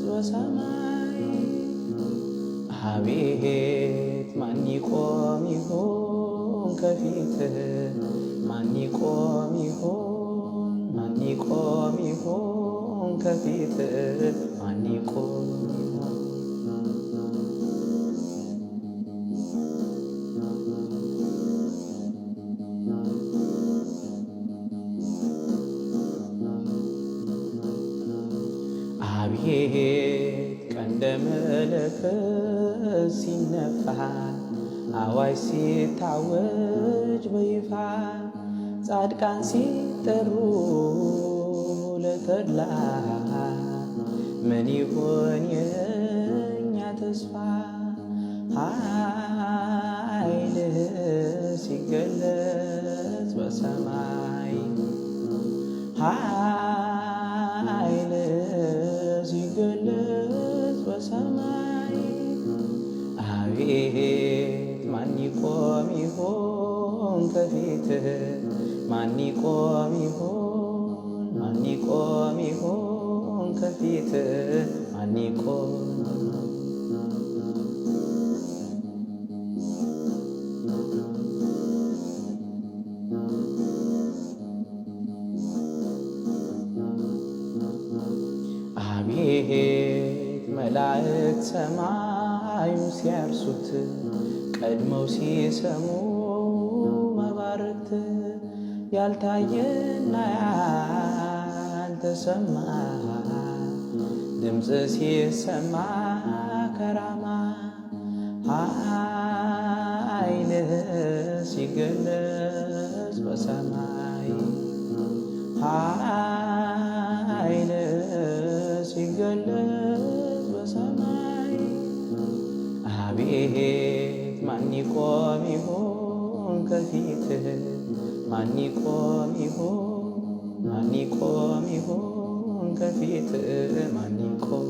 በሰማይ። አቤት ማን ይቆም ይሆን ከፊትህ? ማን ይቆም ይሆን? ማን ይቆም ይሆን ከፊትህ? ማን ይቆም ይሆን? አቤት ቀንደ መለከት ሲነፋ፣ አዋጅ ሲታወጅ በይፋ፣ ጻድቃን ሲጠሩ ለተድላ፣ ምን ይሆን የእኛ ተስፋ? ኃይልህ ሲገለጽ በሰማይ፣ ኃይልህ ሲገለጽ በሰማይ። አቤት ማን ይቆም ይሆን ከፊትህ? ማን ይቆም ይሆን? ማን ይቆም ይሆን ከፊትህ? ማን ይቆም? አቤት መላእክት ሰማዩ ሲያርሱት፣ ቀድመው ሲሰሙ መባርክት፣ ያልታየና ያልተሰማ ድምፅ ሲሰማ ከራማ፣ ኃይልህ ሲገለጽ በሰማይ፣ ኃይልህ ሲገለጽ በሰማይ። አቤት ማን ይቆም ይሆን ከፊትህ? ማን ይቆም ይሆን? ማን ይቆም ይሆን ከፊትህ? ማን ይቆም?